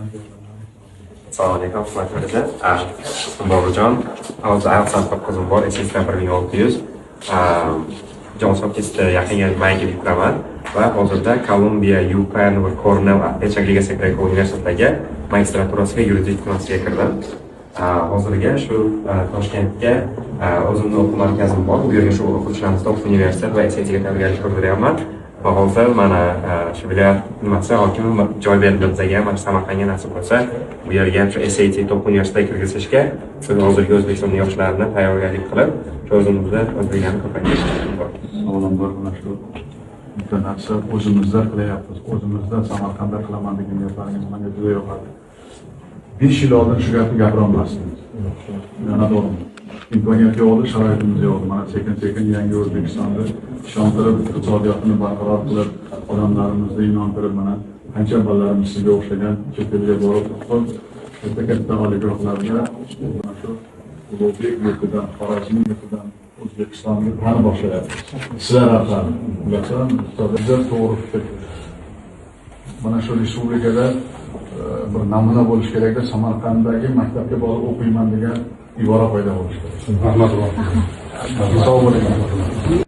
Assalomu alaykum, Hurmatli prezident. Ismim Boburjon. Hozir IELTS 9 im bor, SATdan 1600. Johns Hopkinsda yaqin mayga bitiraman va hozirda Columbia, UPenn va Cornell Pennsylvania universitetlarga magistraturasiga yuridik diplomasiga kirdim. Hozirga shu Toshkentga o'zimni o'quv markazim bor. Bu yerga shu o'quvchilarimiz top universitet va SATga tayyorgarlik ko'rdiryapman. Va hozir mana shu viloyat nimasi hokimi joy berdi bizga, mana Samarqandga nasib bo'lsa, bu yerga ham shu SAT top universitetga kirgizishga shu hozirgi O'zbekiston yoshlarini tayyorgarlik qilib, shu o'zimizni o'zbeklarni ko'paytirish bor. Avvalambor, mana shu bitta narsa o'zimizda qilyapmiz, o'zimizda, Samarqandda qilaman degan gaplaringiz menga juda yoqadi. 5 yil oldin shu gapni gapirolmasdingiz, yana to'g'rimi? Imkoniyat yo'q edi, sharoitimiz yo'q edi. Mana sekin sekin yangi O'zbekistonni ishontirib, iqtisodiyotini barqaror qilib, odamlarimizni inontirib, mana qancha bolalarimiz sizga o'xshagan chet elga borib o'qib, katta katta oliygohlarda mana shu Ulug'bek yurtidan, Xorazm yurtidan O'zbekistonni tani boshlayapmiz sizlar orqali. Bilasan, juda to'g'ri fikr. Mana shu respublikada bir namuna bo'lishi kerakda, Samarqanddagi maktabga borib o'qiyman degan ibora paydo bo'lishi kerak. Rahmat. Sog' bo'ling.